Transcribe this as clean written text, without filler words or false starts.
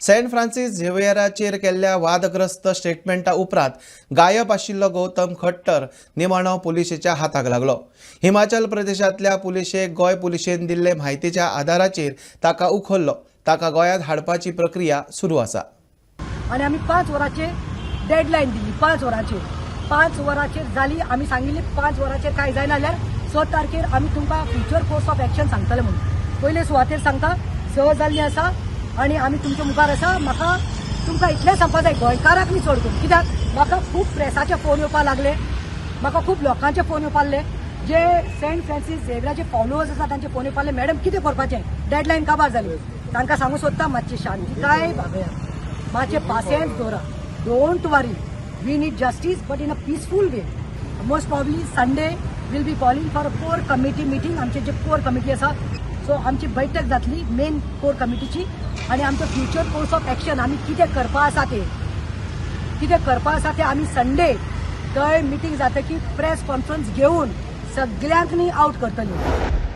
Saint Francis झेवियराचेर केल्ल्या वादग्रस्त स्टेटमेंटा उपरांत गायब आशिल्लो गौतम खट्टर निमाणो पुलिशेच्या हाताक लागलो. हिमाचल प्रदेशांतल्या पुलिशेक गोंय पुलिशेन दिल्ले म्हायतीच्या आदाराचेर ताका उखल्लो. ताका गोंयांत हाडपाची प्रक्रिया सुरू आसा. आनी आमी 5 वरांचेर डेडलायन दिली. 5 वरांचेर, 5 वरांचेर जाली. आमी सांगिल्ली, 5 वरांचेर कांय जायना जाल्यार 6 तारखेर आमी तुमकां फ्युचर कोर्स ऑफ एक्शन सांगतले म्हणून. पयले सुवातेर सांगता, 6 जाल्ली आसा आनी आमी तुमच्या मुखार आसा. म्हाका तुमकां इतलें सांगपा जाय, गोंयकाराक न्ही चड करून, कित्याक म्हाका खूब प्रेसाचे फोन येवपाक लागले, म्हाका खूब लोकांचे फोन येवपाक लागले, जे सेंट फ्रांसीस झेवियराचे फॉलोअर्स आसा तांचे फोन येवपाक लागले, "मॅडम, कितें करपाचें? डेडलायन काबार जाली." तांकां सांगू सोदता, मातशी शांतिकाय भागया, मातशें पासियेंस दवरा. Don't worry, we need justice, but in a peaceful way. Most probably Sunday we'll be calling for a core committee meeting. आमचे जे कोर कमिटी आसा, सो आमची बैठक जातली मेन कोर कमिटीची आनी आमचो फ्युचर कोर्स ऑफ एक्शन, आमी कितें करपा आसा ते, कितें करपा आसा ते आमी संडे थंय मिटींग जातकीर प्रेस कॉन्फरन्स घेवन सगल्यांक न्ही आउट करतली.